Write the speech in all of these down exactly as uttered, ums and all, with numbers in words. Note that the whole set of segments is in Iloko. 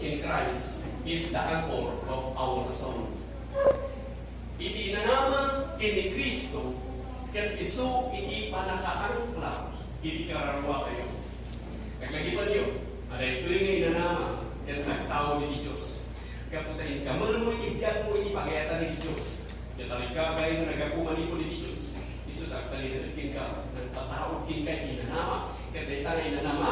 in Christ is the anchor of our soul. Iti inanama ken ni Cristo, ket isu iti panakaangkla iti kararua tayo. Kaglagipanyo, a daytoy nga inanama ket nagtao iti Dios. Gapu ta inkamermo iti biagmo iti pagayatan iti Dios. Ket tarigagay nga naggapu manipud iti Dios. Isu ti agtalinaed kenka, nagpataud kenka iti inanama. Ket dayta nga inanama,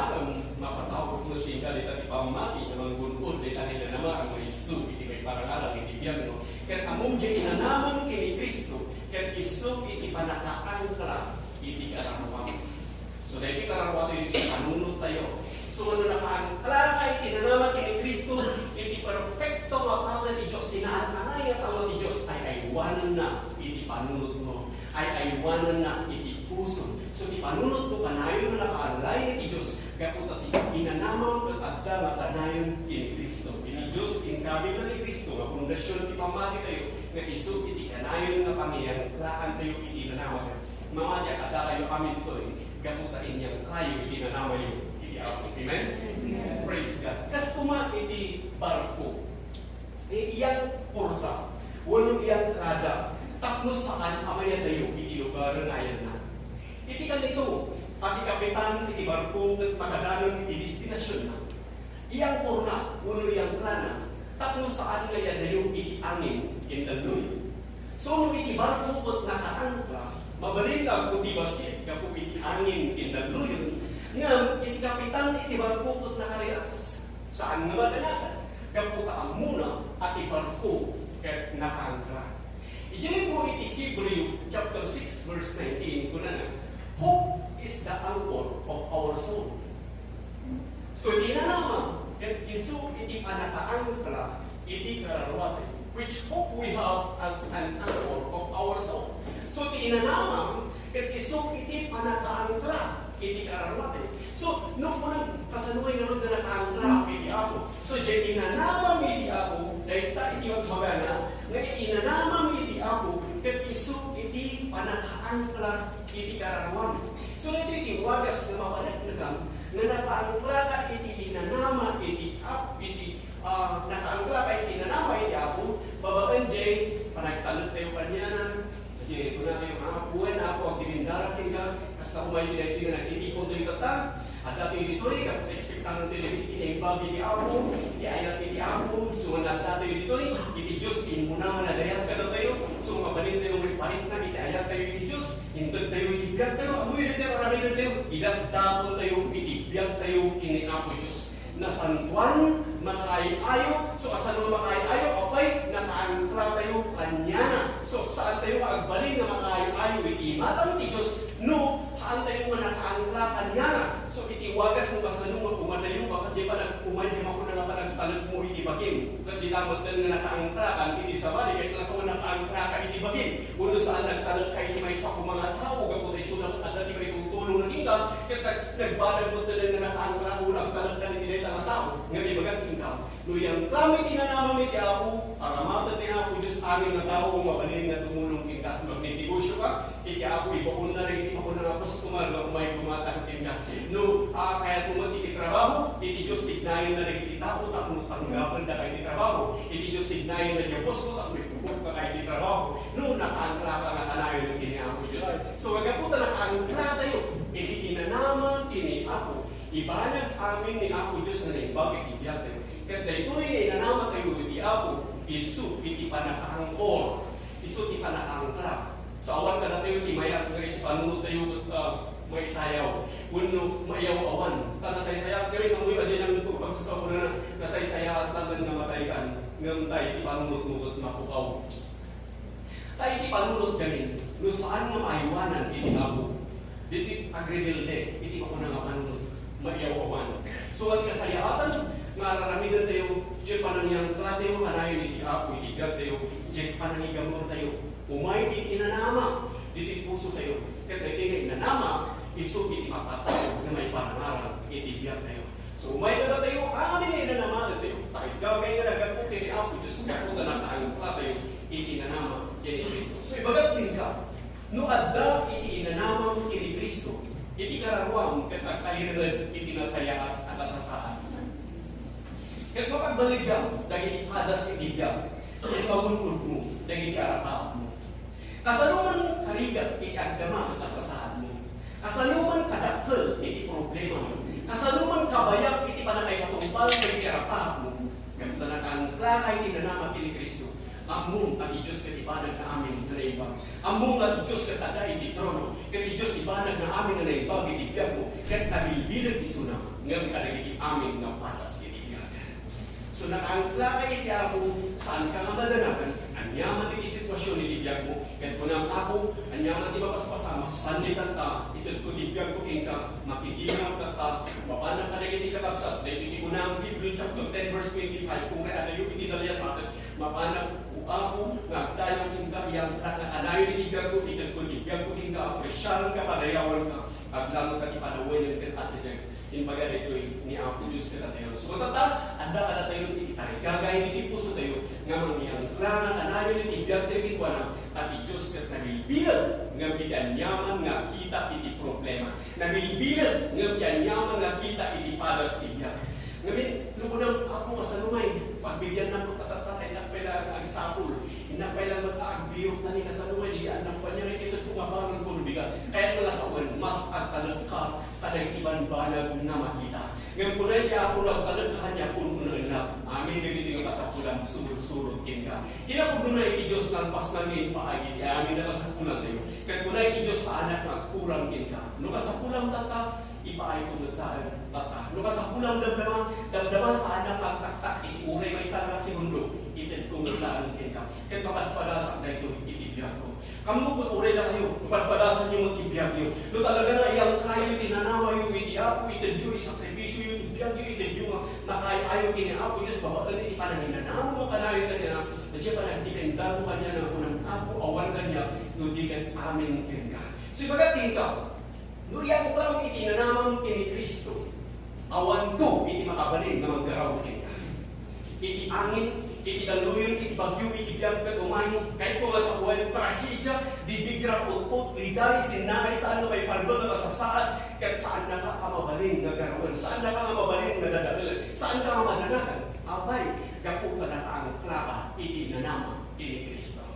mapataud met kenka dayta ti pammati nga manggun-od, dayta nga inanama nga maisu iti maiparangarang iti biagmo. Ket ammom diay inanamam ken ni Cristo, ket isu iti panakaangkla iti kararuam. So, daytoy kararua tayo iti panunot tayo. So, no nakaangkla ka iti nanama ken ni Cristo, iti perfecto nga tao ti Dios, ti naan-anay nga tao ti Dios, ay aywanenna iti panunotmo, ay aywanenna iti puso. So, ti panunotmo kanayon nga nakaanlay iti Dios, gapu ta ti inanamam ket adda nga kanayon ken ni Cristo. Iti Dios, inkabil ni Cristo nga pundasyon ti pammati tayo, nga isu iti kanayon nga pangiangklaan tayo iti nanama. Mamati a kadakayo amin toy, gapu ta inyangkayo iti nanamayo iti Apo. Amen? Amen. Praise God. Kas koma iti barko, eh, iyangkorda, wenno iyangkrada, tapno saan a mayadayo iti lugar nga ayanna. Iti kanito, a ti kapitan iti barko ket makadanon iti destinasionna. Iyangkorna wenno iyangkrana tapno saan nga iyadayo iti angin ken dalluyon. So, no iti barko ket nakaangkra, mabalin nga agkutibasit gapu iti angin ken dalluyon, ngem iti kapitan iti barko ket nakarelax. Saan nga madanagan gapu ta ammona a ti barko ket nakaangkra. Idiay libro iti Hebreo, chapter six, verse nineteen, kunana, "Hope is the anchor of our soul." So, ti nanama, ket isu iti panakaangkla iti kararuatayo, which hope we have as an anchor of our soul. So, ti nanama, ket isu iti panakaangkla iti kararuatayo. So, no kunam, kasano nga ngarud nga nakaangkla iti Apo? So, diay inanamam iti Apo, dayta iti magmagana, nga iti inanamam iti Apo, ket isu iti panakaangkla iti kararuam. So, daytoy iti wagas nga mapaneknekan, nga nakaangkla ka iti inanama iti Apo, iti, ah, nakaangkla ka iti inanama iti Apo, babaen diay panagtalek tayo kaniana, Diay kunatayo, "Apo, wen, Apo, agdirindarak kenka, kasta umayto daytoy nga nagtitipon tayo tatta. Adda tayo ditoy, gapu ta ekspektaran tayo dagiti kinaimbag iti Apo, ti ayat iti Apo, isu nga adda tayo ditoy, iti Dios ti immuna nga nagayat kadatayo, isu nga mabalin tayo nga iparikna iti ayat tayo iti Dios, inted tayo iti biag tayo, ammoyo daytoy aramiden tayo, idapdapon tayo iti biag tayo ken ni Apo Dios." Nasantoan, makaay-ayo. So, kasano nga makaay-ayo? Apay, nakaangkla tayo kaniana. So, saan tayo nga agbalin nga makaay-ayo iti imatang ti Dios no haan tayo nga nakaangkla kaniana. So, iti wagas no kasano nga umadayo ka, ket diay panag-, umay diay mapuna nga panagtalekmo iti bagim. Ket dita metten nga nakaangkla ka iti sabali, ket kasano nga nakaangkla ka iti bagim. Wenno saan nagtalek ka iti maysa koma nga tao, gapu ta isu la ket adda ti maitultulongna kenka, ket nag-, nagbanag met nga nakaangkla wenno agtalek ka iti dayta nga tao. Ngem ibagak kenka, no iyangklam iti nanamam iti Apo, paramaten ni Apo Dios amin nga tao nga mabalin nga tumulong kenka. Magnegosyo ka, iti Apo, ibaonna dagiti mapuna nga customer nga umay dumatang kenka. No, ah, kayatmo met iti trabaho, iti Dios tignayenna dagiti tao tapno tanggapendaka iti trabaho. Iti Dios tignayenna diay boss mo tapno Bukka ka iti trabaho. No, nakaangkla ka nga kanayon iti ni Apo Dios. So, gapu ta nakaangkla tayo iti inanama ti ni Apo, ibanag amin ni Apo Dios nga naimbag iti biag tayo. Ket daytoy nga inanama tayo iti Apo, isu iti panakaangkor, isu ti panakaangkla. So, awan kadatayo ti mayat nga iti panunot tayo, ah, maitayaw wenno maiyaw-awan. Ta nasaysayaat kami, ammoyo a di namin pagpagsasaw, kunana, nasaysayaat laeng nga mataykan, ngem ta iti panunotmo ket mapukaw. Ta iti panunot gamin, no saan nga maaywanan iti Apo, ditoy agrebelde iti makuna nga panunot, maiyaw-awan. So, iti kasayaatan nga aramiden tayo, diay panangiangkla tayo kanayon iti Apo iti biag tayo, diay panangigamur tayo. Umay iti inanama, iti puso tayo. Ket daytoy nga inanama, isu iti mapatay nga maiparangarang iti biag tayo. So, umay kadatayo, amin nga inanama datayo. Tarigagay nga naggapu ken ni Apo Dios, gapu ta nakaangkla tayo iti inanama ken ni Cristo. So, ibagak kenka, no adda iti inanamam ken ni Cristo, iti kararuam ket agtalinaed iti nasayaat a kasasaad. Ket mapagbaligam dagiti padas iti biag, ket magun-odmo dagiti arapaapmo. Kasano man karigat iti agdama a kasasaadmo? Kasano man kadakkel iti problemam? Kasano man kabayag iti pannakaipatungpal dagiti arapaapmo? Ngem ta nakaangklaka iti nanama ken ni Cristo, ammom a ti Dios ket ibanag nga amin nga naimbag. Ammom nga ti Dios ket adda iti trono, ket ti Dios ibanag nga amin nga naimbag iti biagmo, ket nabilbileg isuna ngem kadagiti amin nga padas iti biag. So, nakaangklaka iti Apo, saanka nga madanagan, ania man iti sitwasyon iti biagmo, ket kunam, Apo, ania man ti mapaspasamak, sanditanta, itedko ti biagko kenka, makiginaw kanta, mapanak kadagiti kakabsat, dagiti kunam, Hebrew chapter ten, verse twenty-five, uray adayo iti daliasaket, mapanak, O Apo, nga agdayang kenka, iyangkrak nga kanayon iti biagko, itedko ti biagko kenka, apresiarenka, padayawanka, aglangotka ti panawen ken asideg. Imbaga daytoy ni Apo Dios kadatayo. So, tatta, adda kadatayo iti tarigagay iti pusotayo nga mangyangkra nga kanayon iti biagtayo kenkuana, ta ti Dios ket nabilbileg ngem iti aniaman nga agkita iti problema. Nabilbileg ngem iti aniaman nga agkita iti padas ti biag. Ngamin, no kunam, Apo, kasano ngay? Pagbigiannak koma tatta, ta innak pay la agsapul. Innak pay la met-, agbirok ta ni kasano ngay, di annak pay niya, itedko nga bangon, kuno bigat. Kayatna nga sawen, mas agtalekka kadagiti bambanag nga makita. Ngem kuna iti Apo, nagtalekka kaniak, un-unaennak amin dagiti nga kasapulam, surot-surot kenka. Kinapudnona iti Dios, nalpasnan nga impaay iti amin a kasapulantayo. Ket kuna iti Dios, saanak nga agkurang kenka. No kasapulam tatta, ipaayko met laeng tatta. No kasapulam damdama, damdama, saanak nga agtaktak iti uray maysa nga segundo, itedko met laeng kenka. Ket mapadpadasak daytoy iti biagko. Ammok nga uray dakayo, padpadasanyo met ti biagyo. No talaga nga iyangkrayo ti nanamayo iti Apo, itedyo, isakripisioyo ti biagyo, itedyo nga makaay-ayo ken ni Apo Dios babaen iti pananginanamo nga kanayon kaniana, ta diay panagdependamo kaniana, kunan, Apo, awan kaniak no di ket amin kenka. So, ibagak kenka, no iyangkram iti nanamam ken ni Cristo, awanto iti makabalin nga manggaraw kenka. Iti angin, iti daluyon, iti bagyo, iti biag ket umay. Kayatko nga sawen, trahedia, didigra, ut-ot, liday, sinnaay, saan nga maiparbeng a kasasaad, ket saannaka a mabalin nga garawen, saannaka nga mabalin nga dadaelen, saanka nga madanagan. Apay, gapu ta nakaangkraka iti nanama ken ni Cristo.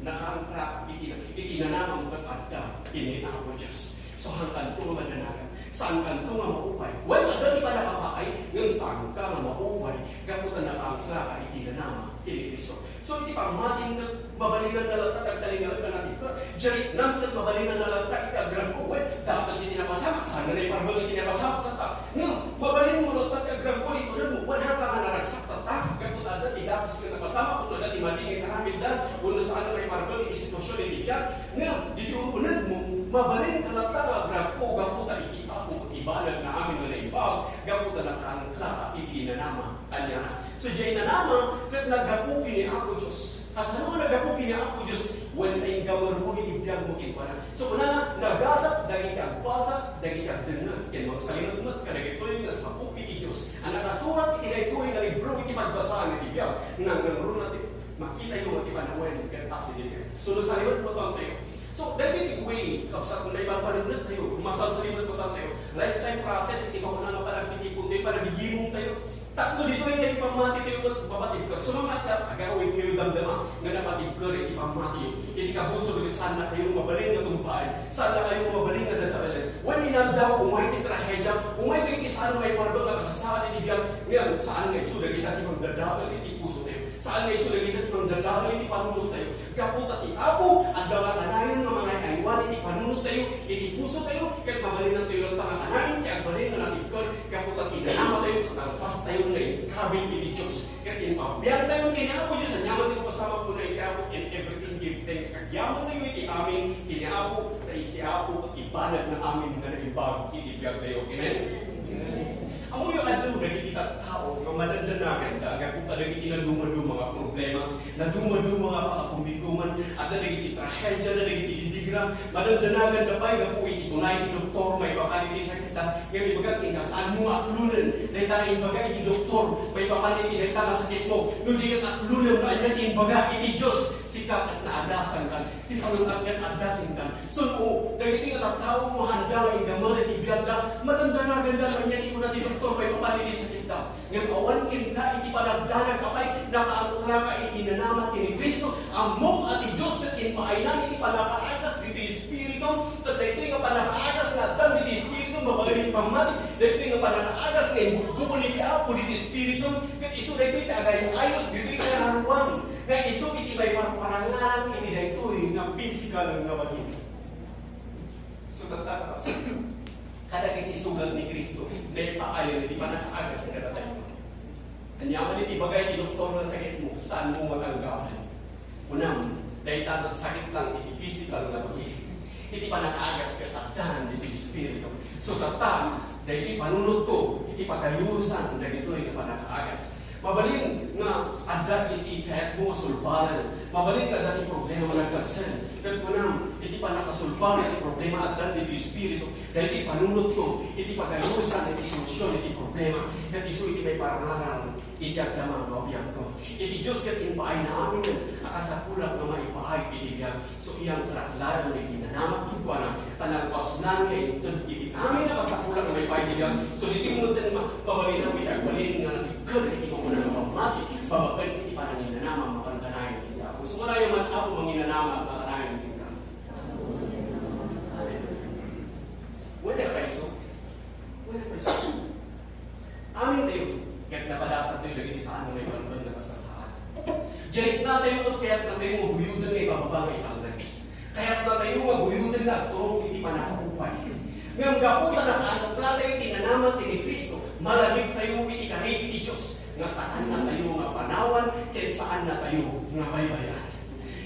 Nakaangkrak iti, iti nanamam ket adda ken ni Apo Dios. So, saankanto nga madanagan, saankanto nga maupay. Wen, adda ti pannakapaay, ngem saanka nga maupay, gapu ta nakaangkraka iti nanama ken ni Cristo. So, iti pammatim ket mabalinan nga latta ti agtalinaed a natibker. Diay riknam ket mabalinan nga latta iti agragko. Wen, dakes iti napasamak, saan nga naiparbeng iti napasamak latta. Ngem, mabalin mo latta ti agragko, iti unegmo, wen, haanka nga naragsak latta, gapu ta adda ti dakes ken napasamak, ken adda ti madingit nga aramidda, wenno saan nga maiparbeng iti sitwasyon iti biag. Ngem, ditoy un-unegmo, mabalinka latta nga agragko, gapu ta iti Apo ket ibanag nga amin nga naimbag, gapu ta nakaangkraka iti inanama kaniana. So, diay inanama ket naggapu ken ni Apo Dios. Kasano nga naggapu ken ni Apo Dios? Wen, ta inggamermo iti biagmo kenkuana. So, kunana, nagasat dagiti agbasa, dagiti agdengngeg, ken mangsalimed met kadagitoy nga sapu iti Dios a nakasurat iti daytoy nga libro iti pagbasaan iti biag. Nangnangruna ti makitayo nga ti panawen ken asidegen. So, no salimed met tayo. So, dagiti way, kabsat, nga ipapaneknek tayo, masalsalimed met tayo. Lifetime process, iti bakuna nga panagtitipon tayo, panagigimong tayo. Tapno ditoy nga iti pammati tayo ket mapatibker. So, mga ag-, agawid kayo damdama nga napatibker iti pammati. Iti kabusor ket saan na kayo mabalin nga tumpaen. Saan na kayo mabalin nga dadaelen. Wen, inaldaw, umay ti trahedia, umay dagiti saan nga maiparbeng a kasasaad iti biag, ngem saan nga isu dagita ti mangdadael iti puso tayo. Saan nga isu dagita ti mangdadael iti panunot tayo. Gapu ta ti Apo, adda nga kanayon nga mangay-aywan iti panunot tayo, iti puso tayo, ket mabalinantayo latta nga kanayon ti agbalin nga natibker, gapu ta ti nanamatayo, nalpastayo nga inkabil iti Dios. Ket impabiantayo ken ni Apo Dios, aniaman ti mapasamak, kuna iti Apo, "In everything give thanks." Agyamantayo iti amin ken ni Apo, ta iti Apo ket ibanag nga amin nga naimbag iti biagtayo. Amen? Ammoyo, adda dagiti tattao nga madandanaganda gapu kadagiti nadumaduma nga problema, nadumaduma nga pakakumikuman, adda dagiti trahedia, adda dagiti didigra, madandanaganda pay gapu iti kuna iti doktor maipapan iti sakitda. Ngem ibagak kenka, saanmo nga aklonen dayta nga imbaga iti doktor maipapan iti dayta nga sakitmo, no di ket aklonem no ania ti imbaga iti Dios. Sika ket naadasankan, ti salun-at ket adda kenka. Sun-o, dagiti nga tattao nga haanda nga inggamer iti biagda, madandanaganda no ania ti kuna ti doktor maipapan iti sakitda. Ngem awan kenka Apay, nakaangkoraka iti nanama ken ni Cristo. Ammom a ti Dios ket impaaynan iti pannakaagas ditoy Espiritu, ket daytoy nga pannakaagas nga addan ditoy Espiritu, babaen iti pammati, daytoy nga pannakaagas nga imbukbukon iti Apo ditoy Espiritu, ket isu daytoy ti agay-ayos ditoy kararuan, nga isu iti maiparparangaran iti daytoy nga pisikal nga bagina. So, tatta, kadagiti sugat ni Cristo, naipaayan iti pannakaagas kadatayo. Ania man iti ibaga iti doktor nga sakitmo, saanmo matanggapan. Kunam, dayta ket sakit lang iti pisikal nga bagi. Iti pannakaagas ket addan iti Espiritu. So, tatta, daytoy panunotko iti pagayosan dagitoy nga pannakaagas. Mabalin nga adda iti kayatmo nga sulbaren. Mabalin nga adda ti problema nga nagdagsen. Ket kunam, iti pannakasulbaren iti problema addan ditoy Espiritu. Daytoy panunotko iti pagayosan iti solusion iti problema. Ket isu iti maiparangaran iti agdama nga biagko. Iti Dios ket impaayna amin a kasapulan nga maipaay iti biag. So, iyang karaklarang nga iti nanamak kenkuana, ta nalpasnan nga inted iti amin a kasapulan nga maipaay iti biag. So, ditoy metten ma-, mabalin iti agbalin nga nagikkel iti kukunan nga pammati, babaen iti pananginanama, mapankanayon iti Apo. So, kanayon man, Apo, manginanama, mankanayon kenka. Hallelujah. Wen a kayso? Wen a kayso? Amin tayo, ket napadasat tayo dagiti saan nga maibalbal nga kasasaad. Diay rikna tayo ket kayatna tayo nga guyoden nga ibababa nga italnag. Kayatna tayo nga guyoden nga agturong iti pannakaupay. Ngem gapu ta nakaangkor tayo iti nanaman ken ni Cristo, malagip tayo iti kari iti Dios, nga saanna tayo nga panawan ken saanna tayo nga baybay-an.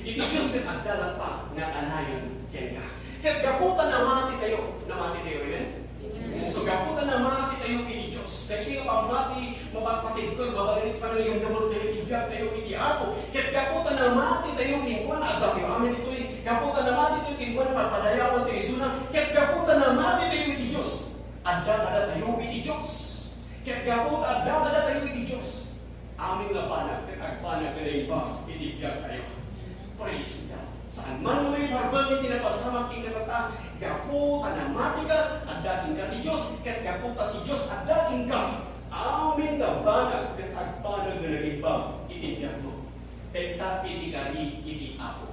Iti Dios ket adda latta nga kanayon kenka. Ket gapu ta namati tayo, namati tayo, amen? So, gapu ta namati tayo iti Dios, dagiti nga pammati, mapagpatibker babaen iti panangigamgamot tayo iti biag tayo iti Apo. Ket gapu ta namati tayo kenkuana, adda tayo amin ditoy. Gapu ta namati tayo kenkuana, padpadayawan tayo isuna. Ket gapu ta namati tayo iti Dios, adda kadatayo iti Dios. Ket gapu ta adda kadatayo iti Dios, amin nga banag ket agbanag nga naimbag iti biag tayo. Praise God. Saan man nga maiparban iti napasamak kenka tatta, gapu ta namatika, adda kenka ti Dios, ket gapu ta ti Dios adda kenka, amin nga banag ket agbanag nga naimbag iti biagmo. Dayta iti kari iti Apo.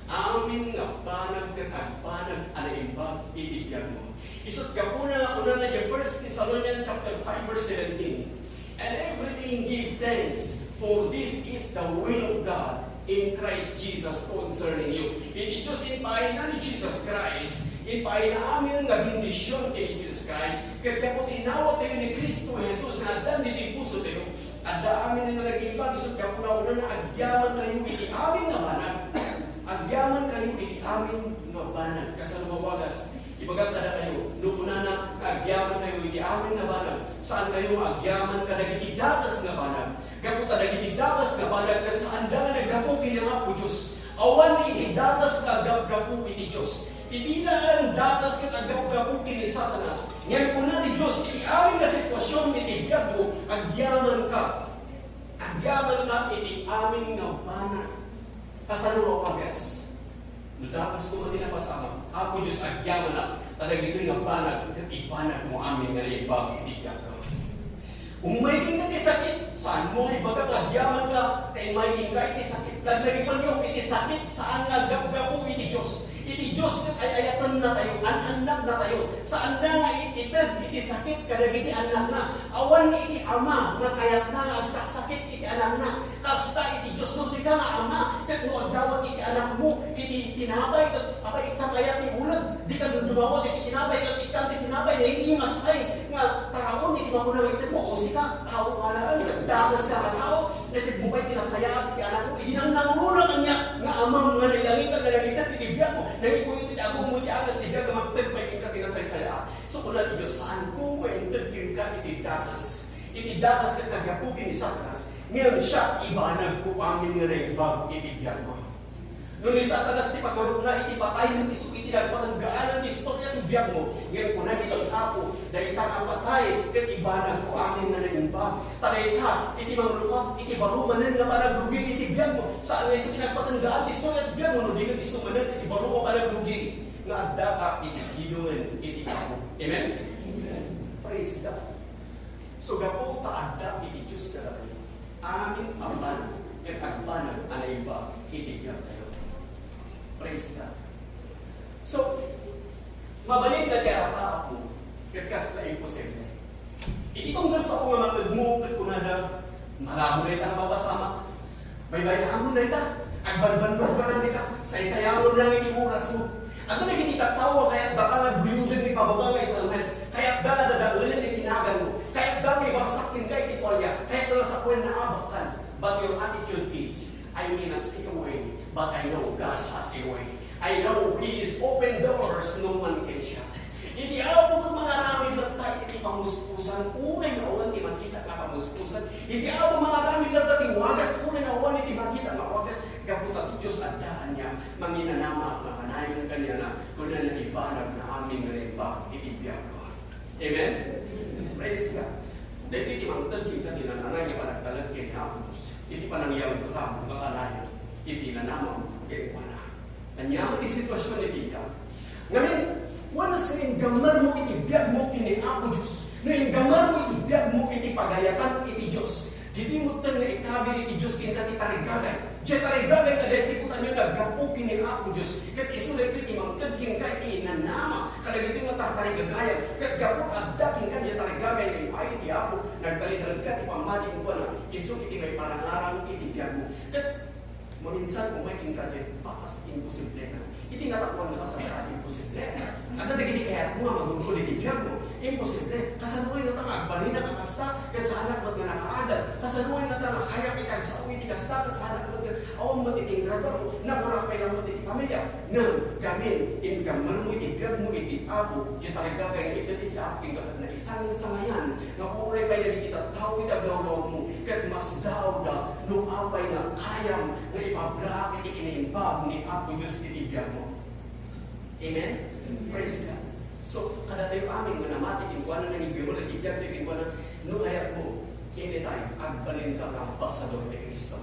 Amin nga banag ket agbanag a naimbag iti biagmo. Isut' gapuna, kunana iti First Thessalonians chapter five, verse seventeen, "And everything give thanks, for this is the will of God in Christ Jesus concerning you." Iti Dios, impaayna ni Jesus Christ, impaayna amin nga bendision ken ni Jesus Christ, ket gapu ti inawat tayo ni Cristo Jesus nga addan ditoy puso tayo, adda amin nga naging bagisot gapu na unana agyaman kayo iti amin nga banag. Agyaman kayo iti amin nga banag. Kasano nga wagas? Ibagak kadakayo, no kunana nga agyaman kayo iti amin nga banag, saan kayo nga agyaman kadagiti dakes nga banag. Gapu ta dagiti dakes nga banag ket saanda nga naggapu ken ni Apo Dios. Awan iti dakes nga aggapgapu iti Dios. Iti dakes ket aggapgapu ken ni Satanas. Ngem kuna ti Dios, iti amin nga sitwasyon iti biagmo, agyamanka. Agyamanka iti amin nga banag. Kasano nga wagas? No dakes koma ti napasamak, Apo Dios, agyamanak, ta dagitoy nga banag ket ibanagmo amin nga naimbag iti biagko. Ummay kenka ti sakit, saanmo nga ibaga nga agyamanka, ta immay kenka iti sakit. Laglagipenyo, iti sakit, saan nga gapgapu iti Dios. Iti Dios ket ay-ayatenna tayo, an-annakna tayo. Saanna nga it-ited iti sakit kadagiti annakna. Awan iti ama nga kayatna nga agsaksakit iti anakna. Kasta iti Dios, no sika nga ama, ket no agdawat iti anakmo iti tinapay, ket apay, ikkan aya ti uleg? Dika dumawat iti tinapay, ket ikkan ti tinapay, naiingas pay nga paraon iti makuna nga itedmo. O sika, tao ka laeng, ket dakes ka nga tao, itedmo pay ti nasayaat iti anakmo. Idi nang nanguruna kaniak nga Amam nga nailangitan, nailangitan iti biagmo, naipuy iti agummo iti agas ti biag, nga mangted pay kenka ti nasaysayaat. So, kuna ti Dios, saanko nga inted kenka iti dakes. Iti dakes ket naggapu ken ni Satanas, ngem siak, ibanagko amin nga naimbag iti biagmo. No ni Satanas ti paturotna iti patay, ngem isu iti nagpatenggaan ti istorya ti biagmo, ngem kuna iti Apo, dayta nga patay ket ibanagko amin nga naimbag. Ta dayta iti manglukat iti baro manen nga panagrugi iti biagmo. Saan nga isu ti nagpatenggaan ti istorya ti biagmo, no di ket isu manen iti baro nga panagrugi nga addaka iti sidoen iti Apo. Amen? Amen. Praise God. So, gapu ta adda iti Dios kadatayo, Amin a banag, ket agbanag a naimbag iti biagtayo. Praise God. So, mabalin nga ti Apo, ket kasla imposible. Iti tunggal sao nga mangngegmo ket kunada, "Malabo dayta nga mapasamak. Baybay-amon dayta. Agbanbannog ka lang dita. Saysayawon lang iti oras mo." Adda dagiti tattao nga kayatda nga agbuyoden iti pababa nga italmet. Kayatda nga dadaelen iti naganmo. Kayatda nga ibarsak kenka iti tualya. Kayatda nga sawen naabakkan. But your attitude is, "I may not see a way, but I know God has a way. I know He is open doors no man can shut." Iti Apo ket mangaramid latta iti pamuspusan, uray nga awan ti makita nga pamuspusan. Iti Apo mangaramid latta ti wagas, uray nga awan iti makita nga wagas. Gapu ta ti Dios adda ania manginanama nga kanayon kaniana, kunana, "Ibanag nga amin nga naimbag iti biagko." Amen? Praise God. Daytoy ti mangted kenka ti nananay nga panagtalek ken ni Apo Dios iti panangiyangka nga kanayon iti nanamam kenkuana. Ania ti situasion iti biag? Ngamin, once nga inggammarmo iti biagmo ken ni Apo Dios, no inggammarmo iti biagmo iti pagayatan iti Dios, ditoy metten nga ikabil iti Dios kenka ti tarigagay. Diay tarigagay nga dayta, sikutanyo, naggapu ken ni Apo Dios. Ket isu daytoy ti mangted kenka iti nanama kadagitoy nga tartarigagayan. Ket gapu ta adda kenka diay tarigagay nga impaay ti Apo, nagtalinaedka ti pammati kenkuana. Isu iti maiparangarang iti biagmo. Ket maminsan, umay kenka diay bakas, imposible na. Iti natakuan nga kasasaad, imposible. Adda dagiti kayatmo nga magunggol iti biagmo. Imposible. Kasano ngay ngata nga agbalin a kasta, ket saanak met nga nakaadal? Kasano ngay ngata nga kayak iti agsao iti kasta, ket saanak met nga awan met iti ingrata mo, nakurak pay lang met iti pamilya? Ngem, gamin, inggammarmo iti biagmo iti Apo, diay tarigagay nga ited iti Apo kenka ket naisangsangayan nga uray pay dagiti tattao iti aglawlawagmo, ket masdaawda no apay nga kayam nga ipablaak iti kinaimbag ni Apo Dios iti biagmo. Amen? Praise God. So, kadatayo amin nga namati kenkuana, nangigirol iti biagtayo kenkuana, no kayatmo, anytime, agbalinka nga ambasador ni Cristo.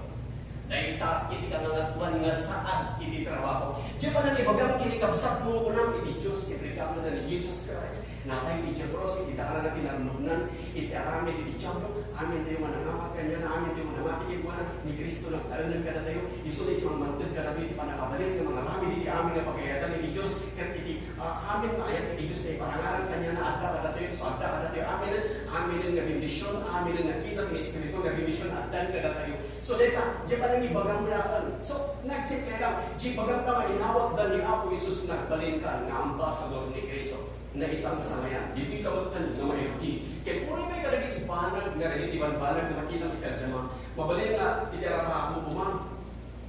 Dayta iti kangangatoan nga saad iti trabaho. Diay panangibagam ken ni kabsatmo, kunam iti Dios, iti regalu na ni Jesus Christ. Natay idiay krus iti dara nga pinarnubnan iti aramid iti Diablo. Amintayo nga nangamat kaniana, amintayo nga namati kenkuana, ni Cristo nagtaengen kadatayo. Isu iti mangmangted kadatayo iti pannakabalin nga mangaramid iti amin nga pagayatan iti Dios, ket iti, ah, amin nga ayat iti Dios nga iparangarang kaniana, adda kadatayo, so adda kadatayo aminen, aminen nga bendision, aminen nga kita ken Espiritu nga bendision, addan kadatayo. So, dayta, diay panangibagam laeng. So, nagsimple lang, diay ibagam nga inawatda ni Apo Jesus, nagbalinka nga ambasador ni Cristo. Naisangsangayan. Ditoy kabaelan nga mairdi. Ket uray pay kadagiti banag, nga dagiti banbanag nga makita iti agdama. Mabalin nga, iti arap-arapmo,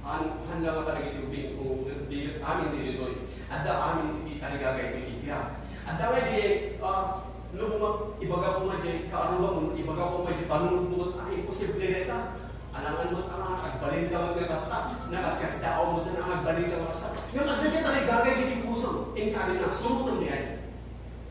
han-, handa nga kadagiti ubing, o, di, amin ditoy. Adda amin iti tarigagay iti biag. Adda nga di, ah, no, ma-, ibaga ko nga di, kaaruba mo, ibaga ko nga di, panunod mo, ah, imposible dayta. Alangan met nga agbalinka met nga kasta, nakaskasdaaw met nga agbalinka nga kasta. Ngem adda diay tarigagay iti pusom, inka na, surotem diay.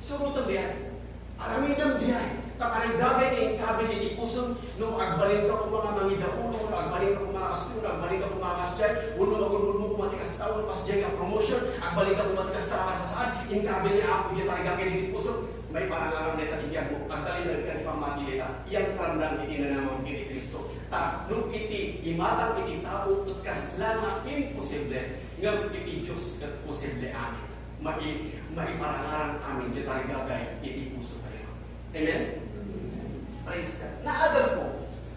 Surotem diay. Aramidem diay. Ta tarigagay nga inkabil iti pusom, no agbalinka koma nga mangidaulo, no agbalinka koma nga kastoy, no agbalinka koma nga kasdiay, wenno magunggol mo koma ti kasta, wenno kasdiay nga promotion, agbalinka koma ti kasta nga kasasaad, inkabil ni Apo diay tarigagay iti pusom, maiparangarang dayta ti biagmo, agtalinaedka ti pammati dayta, iyan karandan iti nanamam iti Cristo. Ta, no iti imatang iti tao, ket kasla nga imposible, ngem iti Dios ket posible amin. Mai-, maiparangarang amin diay tarigagay iti pusotayo. Amen? Praise God. Naadalko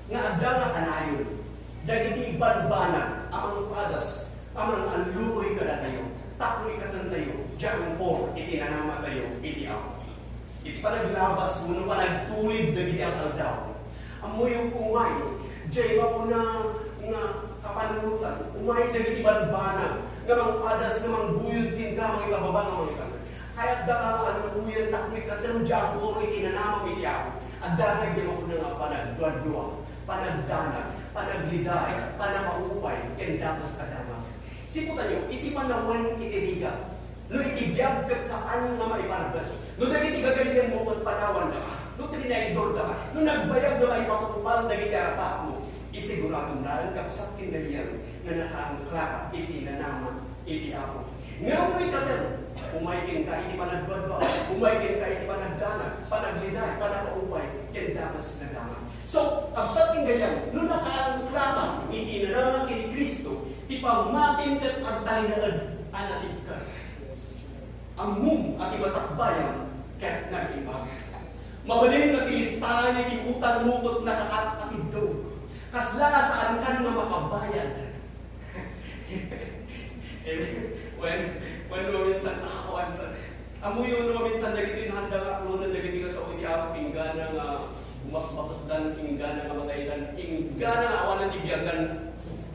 nga adda nga kanayon dagiti banbanag a mangpadas a mang-alluoy kadatayo tapno ikatentayo diay angkor iti nanamatayo iti Apo. Iti panaglabas wenno panagtulid dagiti aldaw, ammoyo, umay diay mapuna nga kapanunotan, umay dagiti banbanag nga mangpadas nga mangbuyod kenka, mangipababa nga mangipababa. Kayatdaka nga alluoyen tapno ikatem diay angkor iti nanamam iti Apo. Adda nga diay mapuna nga panagduadua, panagdanag, panagliday, panakaupay, ken dakes a damag. Sikotayo, iti panawen iti rigat, no iti biag ket saan nga maiparbet. No dagiti gagayyemmo ket panawandaka, no trinaydordaka, no nagbayag nga maipatungpal dagiti arap-arapmo, isiguradom laeng, kabsat ken gayyem, nga nakaangklaka iti nanama iti Apo. Ngem no ikatem, umay kenka iti panagduadua, umay kenka iti panagdanag, panagliday, panakaupay, ken dakes nga damag. So, Kabsat ken gayam, no nakaangklaman iti inanaman ken ni Cristo, ti pammatim ket agtalinaed a natibker. Ammom a ti masakbayam ket nag-imbag. Mabalin nga ti listaan iti utangmo ket nakaat-atiddog. Kasla nga saankan nga makabayad. Amen. When, when maminsan, ah, kuwan, sa, amoyo no maminsan dagiti naanda nga aklonen dagiti nga sao iti Apo, inggana nga umakbaketdan, inggana nga mataydan, inggana nga awanen ti biagdan,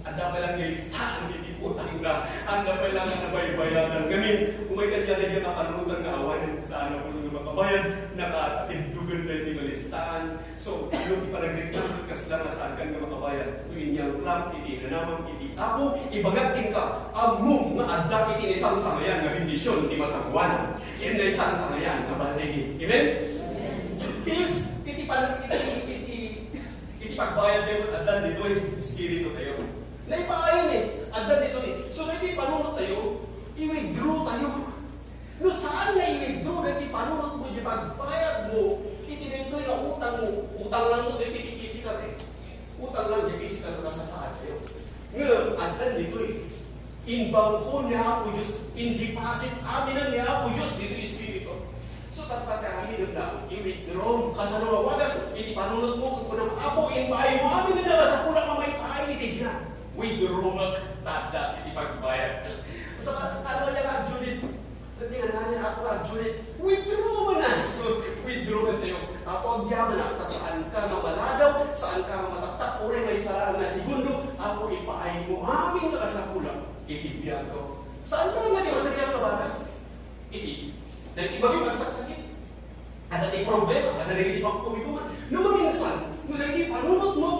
adda pay lang nga listaan iti utangda, adda pay lang nga nabaybayanan. Ngamin, umay kaniada diay kapanunotan nga awanen, saan a pulo nga makabayad, nakaat-atiddogen daytoy nga listaan. So, no ti panagriknam, kasla nga saankan nga makabayad. No inyangklam iti inanamam iti Apo, ibagak kenka, ammom nga adda iti naisangsangayan nga bendision ti masangoanan ken naisangsangayan nga baligi. Amen? Please, iti pan-, iti, iti, iti pagbayad tayo, addan ditoy espiritu tayo. Naipaayun eh, addan ditoy. So, iti panunot tayo, i-withdraw tayo. No saan nga i-withdraw dagiti panunotmo, di pagbayadmo iti daytoy nga utangmo, utang lang mo dagiti physical eh. Utang lang di physical nga kasasaad tayo. Ngem addan ditoy, in bangko ni Apo Dios, in deposit, aminen ni Apo Dios ditoy Espiritu. So, tatta ti aramidem na, i-withdraw. Kasano nga wagas iti panunotmo, ket kunam, Apo, impaaymo amin nga nasapulan nga maipaay iti biag. Withdraw, tatta iti pagbayad. So, ano yan, Judith? Ket ni ngannanen, Apo, Ragjulit, withdraw man na. So, withdraw man tayo. Apo, agyamanak, ta saanka nga maladaw, saanka nga mataktak, uray maisalakan nga segundo, Apo, ipaaymo amin nga kasapulan iti biagko. Saan nga ti material nga bagay? Iti, dahil iba yung nagsaksakit. Adda ti problema, adda dagiti pagkumikuman. No maminsan, no dagiti panunotmo,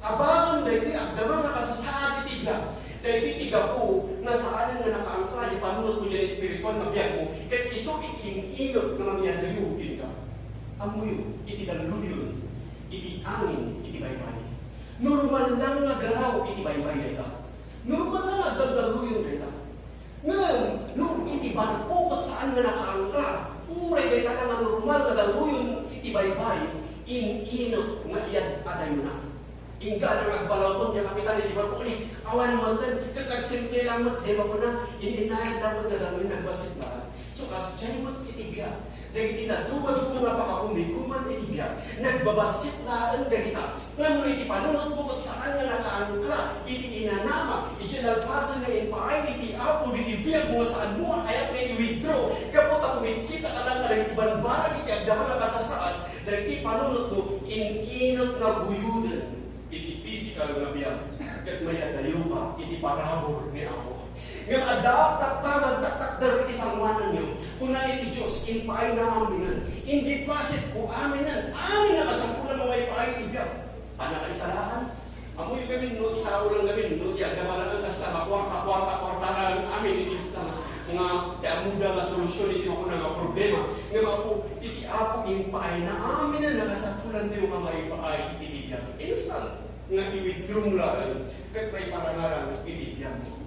abangan daytoy agdama nga kasasaad iti biag. Daytoy ti gapu nga saanen nga nakaangkla ti panunotmo diay espiritual nga biagmo, ket isu iti in-inut nga mangiyadayo kenka. Ammoyo, iti dalluyon, iti angin, iti baybay. Normal lang nga garaw iti baybay dayta. Normal lang nga agdaldalluyon dayta. Ngem, no iti barko ket saan nga nakaangkla, uray dayta nga normal nga dalluyon iti baybay, in-inut nga iyad-adayona. Inggana nga agbalawton ti kapitan iti barko, "Uli, awan manen," ket nagsimple lang met, di ba kuna, in-innayad lang met nga dalluyon, nagbassit laeng. So, kasdiay met iti biag, dagiti nadumaduma nga pakakumikuman iti biag, nagbabassit laeng dagita. Ngem no iti panunotmo ket saan nga nakaangkla iti inanama, iti nalpasen nga impaay iti Apo, iti biagmo, saanmo a kayat nga i-withdraw, gapu ta kumitkita ka lang kadagiti bambanag iti agdama nga kasasaad, dagiti panunotmo, in-inut nga guyoden iti pisikal nga biag, ket mayadayoka iti parabur ni Apo. Ngem adda taktagan, taktakder iti sangoananyo. Kuna iti Dios, impaayna aminen. In-depositko aminen. Amin a kasapulan nga maipaay iti biag. Pannakaisalakan. Ammoyo gamin, no, ti tao lang gamin, no, ti agdama lang kasta, makuarta, kuarta, kuarta lang amin, iti kasta nga, nga, ti ammoda nga solusyon, iti makuna nga problema. Nga mapu, iti Apo, impaayna aminen a kasapulan tayo nga maipaay iti biag. Instant nga i-withdraw mo laeng, ket maiparangarang iti biagmo.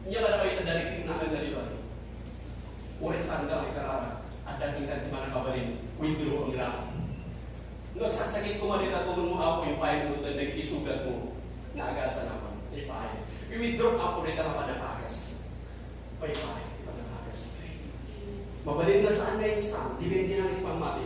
Nia, kadakayo, adda dagiti naanna ditoy. Uray saan nga agkararag, adda kenka ti mannakabalin, withdraw-em laeng. No agsaksakit koma dita, tulongmo, Apo, impaaymo dagiti sugatmo nga agasan, Apo, ipaay. I-withdraw, Apo, dita nga pannakagas. Paipaay ti pannakagas. Mabalin nga saan nga instant, depende lang iti pammati.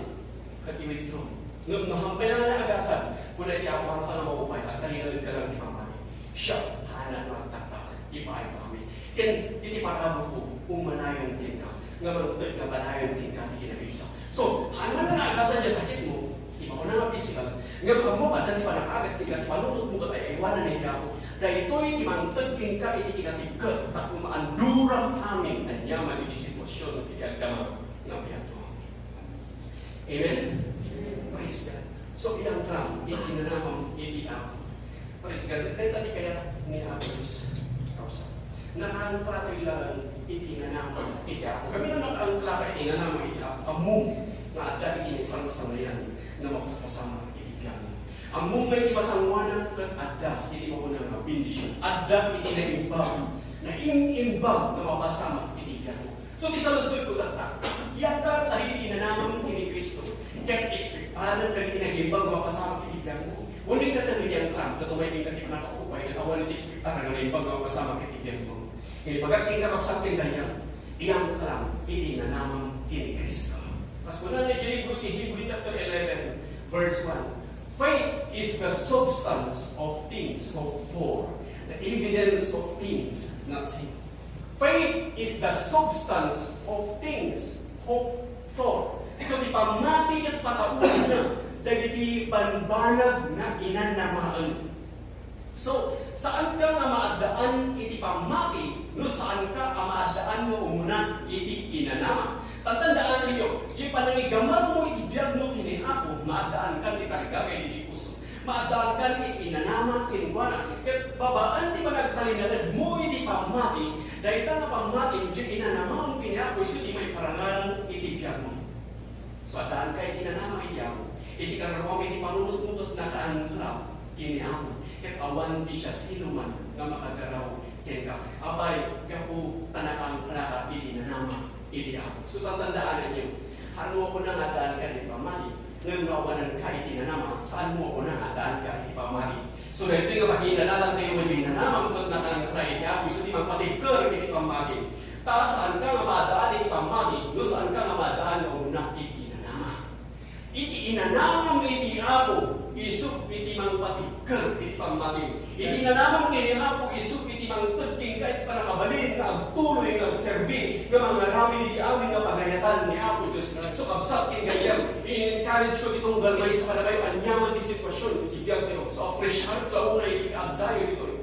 Ket i-withdraw. Ngem no hampay lang nga naagasan, kuna iti Apo, haanka nga maupay, agtalinaedka lang iti pammati. Siak, haannak nga agtaktak, ipaay kami. Ken iti parabur ko, ummanayon kenka, nga mangted nga panayon kenka ti kinapigsa. So, haan man nga naagasan diay sakitmo, ti makuna nga pisikal, ngem ammom adda ti pannakagas kenka, ti panunotmo ket ay-aywanan iti Apo. Daytoy ti mangted kenka iti kinatibker, tapno maanduram amin aniaman iti situasion iti agdama nga biagmo. Amen? Praise God. So, iangklam iti nanamam iti Apo. Praise God. Dayta ti kayat ni Apo Dios. Kausa. Nakaangkla tayo laeng iti nanamam iti Apo. Kami no nakaangkla ka iti nanamam iti Apo, ammom nga adda iti naisangsangayan nga mapaspasamak iti biagmo. Ammom nga iti masangoanan ket adda iti makuna nga bendision. Adda iti naimbag, naim-imbag nga mapasamak iti biagmo. So, ti saludsodko tatta, iangklam kadagiti nanamam ken ni Cristo, ket ekspektaden dagiti naimbag nga mapasamak iti biagmo. Wenno inkateng iti angkram, ket umay kenka ti pannakaupay, ket awan iti ekspektar nga naimbag nga mapasamak iti biagmo. Iti bagak kenka, kabsat, ken gayam, iangkram iti nanamam ken ni Cristo. Kas kunana iti libro ti Hebrew chapter eleven, verse one, "Faith is the substance of things hoped for, the evidence of things not seen." Faith is the substance of things hoped for. So, ti pammati ket pataudenna dagiti bambanag nga inanamaen. So, saanka nga maaddaan iti pammati no saanka a maaddaan nga umuna iti inanama. Tantandaanenyo, ti panangigamarmo iti biagmo ken ni Apo, maaddaankan ti tarigagay iti puso. Maaddaankan iti inanama kenkuana. Ket babaen ti panagtalinaedmo iti pammati, dayta nga pammati, ti inanamam ken ni Apo, isu ti maiparangarang iti biagmo. So, addaanka iti inanama iti Apo. Iti kararuam iti panunotmo ket nakaangkra ken ni Apo. Ket awan ti siasinoman nga makagaraw kenka. Apay, gapu ta nakaangkraka iti inanama iti Apo. So, tantandaananyo, haanmo a kuna nga addaanka iti pammati, ngem no awananka iti inanama, saanmo a kuna nga addaanka iti pammati. So, daytoy nga pakiilalatantayo nga diay nanamam ket nakaangkra iti Apo, isu ti mangpatibker iti pammati. Ta saanka nga maaddaan iti pammati, no saanka nga maaddaan nga umuna iti inanama. Iti inanamam iti Apo, isu iti mangpatibker iti pammati. Iti inanamam ken ni Apo, isu iti mangted kenka iti pannakabalin nga agtuloy nga agserbi, nga mangaramid iti amin nga pagayatan ni Apo Dios. So, kabsat ken gayyem, i-encourage ko ti tunggal maysa kadakayo aniaman ti sitwasion iti biagtayo. So, appreciate la unay iti kaaddayo ditoy.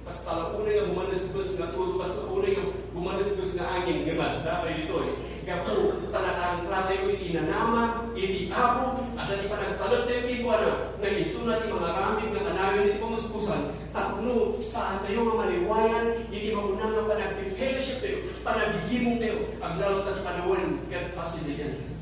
Kasta la unay nga bumanesbes nga tudo, kasta la unay nga bumanesbes nga angin nga madda kayo ditoy. Gapu ta nakaangkratayo iti nanama iti Apo, adda ti panagtalektayo kenkuana, nga isuna ti mangaramid nga kanayon iti pamuspusan, tapno saantayo nga maliwayan iti makuna nga panagfe-fellowshiptayo, panagigimongtayo, aglalo ta ti panawen ket asinnigan.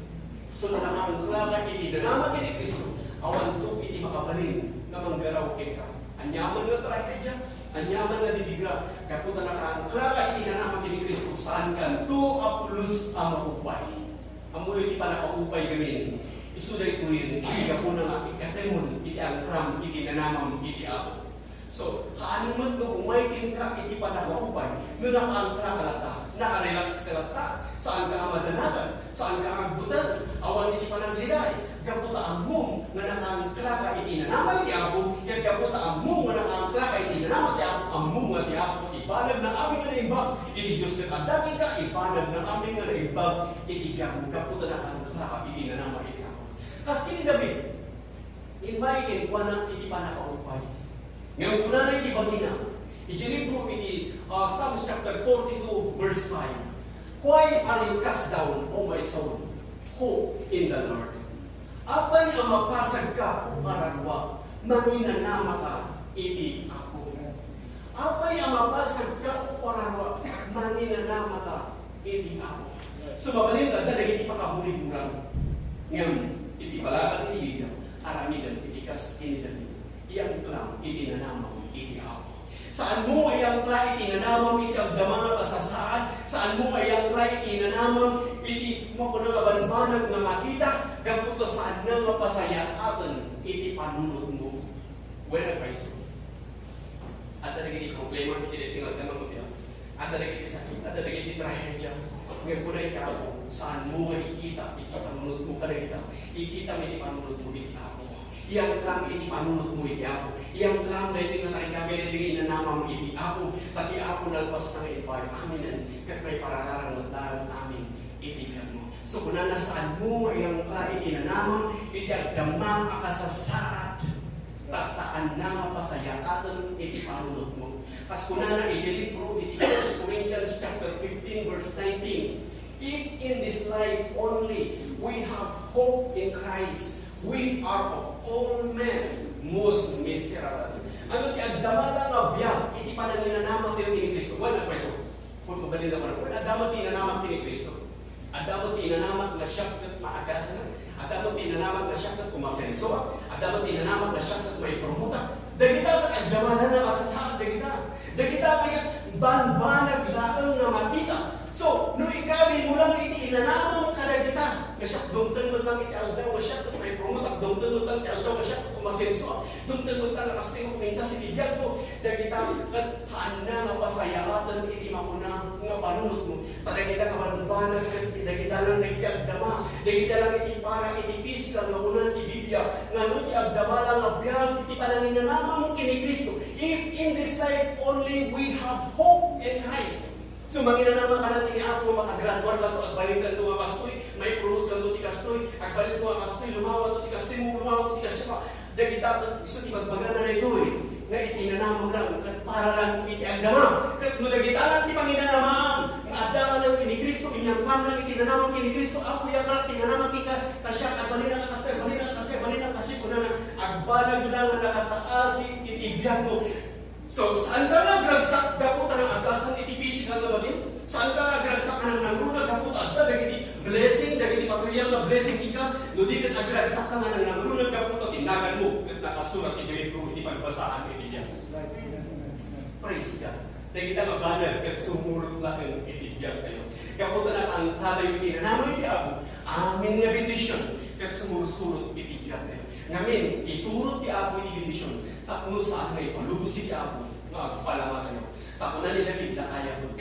So, no nakaangkraka iti nanama ken ni Cristo, awanto iti makabalin nga manggaraw kenka. Aniaman nga trahedia, aniaman nga didigra, gapu ta nakaangkraka iti nanama ken ni Cristo, saankanto a pulos a maupay. Ammoyo ti pannakaupay ngamin. Isu daytoyen ti gapuna nga ikkatemon iti angkram iti nanamam iti Apo. So, haanmo met nga umay kenka iti pannakaupay no nakaangkraka latta, nakarelax ka latta, saanka a madanagan, saanka a agbuteng, awan iti panagriday, gapu ta ammom nga nakaangkraka iti nanama ti Apo, ket gapu ta ammom nga nakaangkraka iti nanama ti Apo, ammom nga ti Apo ibanagna amin nga naimbag iti Dios ket adda kenka ibanagna amin nga naimbag iti biagmo, gapu ta nakaangkraka iti nanama iti Apo. Kas ken ni David, immay kenkuana iti pannakaupay. Ngem kunana iti bagina, iti libro iti, ah, Psalms chapter forty-two, verse five, "Why are you cast down, O my soul? Hope in the Lord." Apay a mapasagka, O kararuak, manginanamaka iti Apo. Apay a mapasagka, O kararuak, manginanamaka iti Apo. So, mabalin, adda dagiti pakaburiburan. Ngem, iti balakat iti Biblia, aramidem iti kas ken ni David. Iangkram iti nanamam iti Apo. Saanmo nga iangkra iti nanamam iti agdama nga kasasaad. Saanmo nga iangkra iti nanamam iti makuna nga banbanag nga makita. Gapu ta saanna nga pasayaaten iti panunotmo. Wen, agpayso. Adda dagiti problema iti daytoy nga agdama nga biag. Adda dagiti sakit, adda dagiti trahedia. Ngem kuna iti Apo, saanmo nga ikita iti panunotmo kadagita. Ikitam iti panunotmo iti Apo. Iangkram iti panunotmo iti Apo. Iangkram daytoy nga tarigagay, daytoy nga inanamam iti Apo. Ta ti Apo nalpasna nga impaay aminen. Ket maiparararang met laeng amin iti biagmo. So, kunana, saanmo nga iangkra iti nanamam iti agdama a kasasaad, ta saanna nga pasayaaten iti panunotmo. Kas kunana iti libro iti First Corinthians chapter fifteen, verse nineteen, "If in this life only we have hope in Christ, we are of all men most miserable." Ania ti agdamata nga biag iti pananginanamatayo ken ni Cristo? Wen, agpayso. Wen, mabalin a kunam, wen, adda met ti inanamak ken ni Cristo. Adda met ti inanamak nga siak ket maagasan. Adda met ti inanamak nga siak ket umasensoak. Adda met ti inanamak nga siak ket maipromotak. Dagita ket agdamana a kasasaad dagita. Dagita ket banbanag laeng nga makita. So, no ikabin mo lang iti inanamam kadagita, nga siak dumteng met lang iti aldaw nga siak ket maipromotak. Dumteng met ti aldaw nga siak ti umasenso. Dumteng met nga kastoy nga kumintas iti biagko. Dagita ket haanna nga pasayaaten iti makuna nga panunotmo. Ta dagita nga banbanag ket dagita lang dagiti agdama. Dagita lang iti para iti pisikal nga kuna ti Biblia. Nga no ti agdama lang nga biag iti pananginanamam ken ni Cristo. If in this life only we have hope in Christ. So, manginanama ka lang iti Apo, makagraduar ka to, agbalinkan to nga kastoy, maipromote ka to ti kastoy, agbalin to nga kastoy, lumawa to ti kastoy, lumawa to ti kastoy pa. Dagita ket isu ti bagbaga na daytoy, nga iti nanamam lang, ket para lang iti agdama. Ket no dagita lang ti panginanamaam, nga adda ka lang ken ni Cristo, inyangkam lang iti nanamam ken ni Cristo, Apo, iyakkak ti nanamam kenka, ta siak, agbalin ka kastoy, agbalin ka kastoy, agbalin ka kastoy, kunana, agbanag lang nga nakataas iti biagmo. So, saan ka nga agragsak gapu ta naagasan iti pisikal nga bagim? Saan ka nga agragsak nga nangnangruna gapu ta adda dagiti blessing, dagiti material nga blessing kenka? No di ket agragsak ka nga nangnangruna gapu ta ti naganmo ket nakasurat iti libro iti pagbasaan iti biag. Praise God. Dagita nga banag ket sumulot laeng iti biagtayo. Gapu ta nakaangkatayo iti nanama iti Apo, amin nga bendision ket sumursurot iti biagtayo. Ngamin, isurot ti Apo iti bendision, tapno saan nga ipalubos iti Apo nga agpalamatayo. Ta kuna ni David, "Daayaken."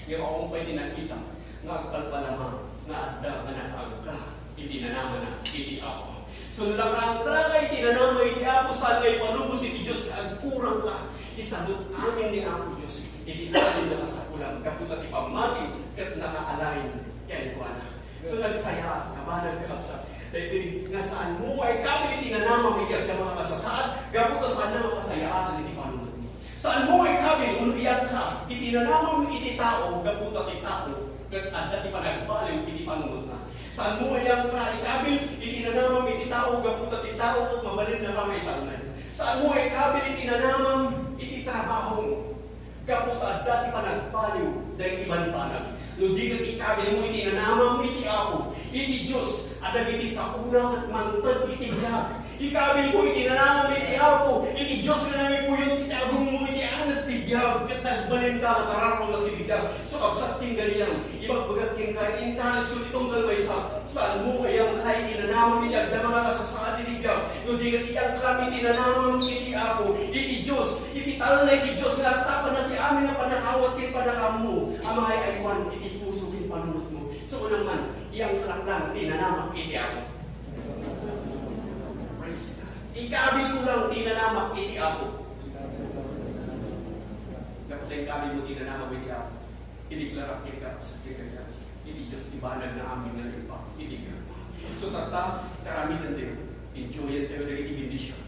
Nga awan pay ti nakita nga agpalpalama nga adda nga nakaangka iti nanamana iti Apo. So, no nakaangka ka iti nanama iti Apo, saan nga ipalubos iti Dios nga agkurangka? Isalot amin ni Apo Dios iti amin nga kasapulan, gapu ta ti pammati ket naka-align kenkuana. So, nagsayaat nga banag, kakabsat. Daytoy nga saanmo nga ikabil iti nanamam iti agdama nga kasasaad, gapu ta saanna nga pasayaatan iti panunotmo. Saanmo nga ikabil wenno iangka iti nanamam iti tao, gapu ta ti tao ket adda ti panagbaliw iti panunotna. Saanmo nga iangka, ikabil iti nanamam iti tao, gapu ta ti tao ket mabalin nga pangaitaengan. Saanmo nga ikabil iti nanamam iti trabahom. Gapu ta adda ti panagbaliw dagiti banbanag. No di ket ikabilmo iti nanamam iti Apo, iti Dios a dagiti saona ket mangted iti biag. Ikabilmo iti nanamam iti Apo, iti Dios nga nangipuyot iti agongmo iti anas ti biag, ket nagbalinka nga tararua nga sibibiag. So, kabsat, ken gayam, ibagbagak kenka, encourage ko ti tunggal maysa. Saanmo nga iangka iti nanamam iti agdama nga kasasaad iti biag, no di ket iangkam iti nanamam iti Apo, iti Dios, iti talna iti Dios nga artapanna ti amin a pannakaawat ken pannakaammo a mangay-aywan iti puso ken panunotmo. So, kunam man, iangkak lang ti nanamam iti Apo. Praise God. Ikabilko lang ti nanamam iti Apo. Gapu ta ikabilmo ti nanamam iti Apo. Idiklarak kenka, sa kanya, iti Dios ti banag nga amin nga naimbag iti biag. So, tatta, karamidentayo, enjoyantayo dagiti bendision.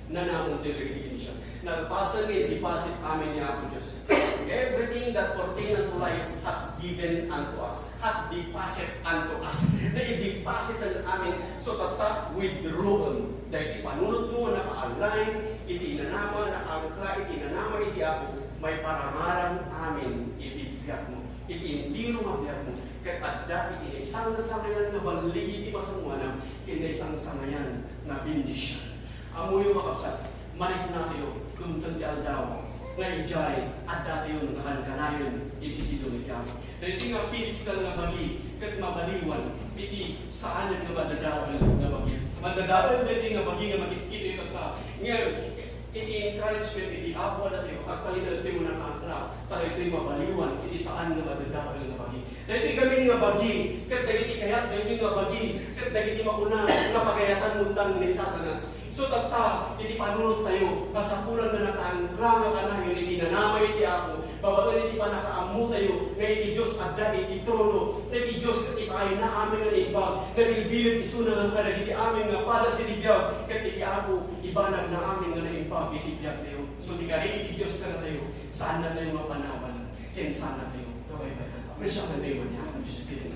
Nanamentayo dagiti bendision. Nalpasen nga i-deposit amin ni Apo Dios. Everything that pertain unto life hath given unto us, hath deposit unto us. Na i-deposit amin. So, tatta, withdraw dagiti panunotmo nga naka-align iti nanama, nakaangka iti nanama iti Apo, maiparangarang amin iti biagmo. Iti entero nga biagmo, ket adda iti naisangsangayan nga balligi ti pasangoanam ken naisangsangayan nga bendision. Ammoyo, kakabsat, mariknatayo, dumteng ti aldaw nga idiay addatayon kanayon iti sidong iti Apo. Daytoy nga pisikal nga bagi ket mabaliwan iti saanen nga madadael nga bagi. Madadael daytoy nga bagi nga makitkitayo tatta. Ngem, iti encouragement iti Apo adatayo, agtalinaedtayo nga nakaangka, ta daytoy mabaliwan iti saan nga madadael nga bagi. Daytoy gamin nga bagi, ket dagiti kayat daytoy nga bagi, ket dagiti makuna nga pagayatan met lang ni Satanas. So, tatta, iti panunottayo, kasapulan nga nakaangka nga kanayon iti nanama iti Apo, babaen iti pannakaammotayo nga iti Dios adda iti trono, iti Dios ket ipaayna amin nga naimbag, nabilbilet isuna nga kadagiti amin nga padas iti biag, ket iti Apo, ibanagna amin nga naimbag iti biagtayo. So, ti karin iti Dios kadatayo, saannatayo nga panawan, ken saannatayo nga baybay-an. Apresiaentayo man ni Apo Dios iti